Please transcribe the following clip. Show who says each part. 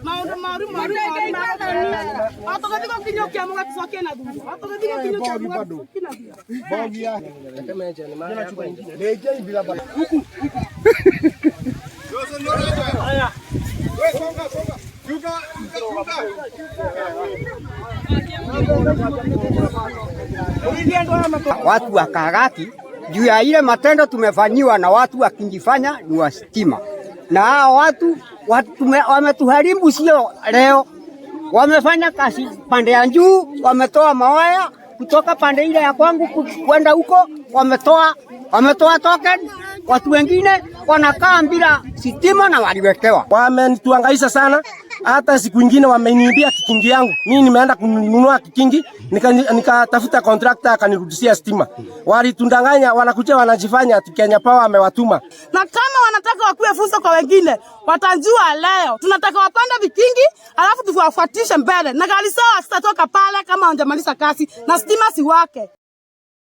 Speaker 1: Maundu maru maru atũgĩthiĩ gũkinyũkia mũgatucokie na thutha, atũgĩthiĩ gũkinyũkia mũgatucokie na thutha.
Speaker 2: Watu wa Kagati juu ya ile matendo tumefanyiwa na watu wakijifanya ni wa stima, na hao watu wametuharibu, sio leo. Wamefanya kazi pande ya juu, wametoa mawaya kutoka pande ile ya kwangu kwenda huko, wametoa token. Watu wengine wanakaa bila sitima na waliwekewa.
Speaker 3: Wamenituangaisha sana, hata siku ingine wameniibia kikingi yangu. Mimi nimeenda kununua kikingi, nikatafuta contractor akanirudishia stima. Walitundanganya, wanakuja wanajifanya ati Kenya Power amewatuma.
Speaker 1: Na kama wanataka wakuwe funzo kwa wengine, watajua leo. Tunataka wapande vikingi, alafu tuwafuatishe mbele. Na gari sawa zitatoka pale kama hawajamaliza kazi na stima siwake.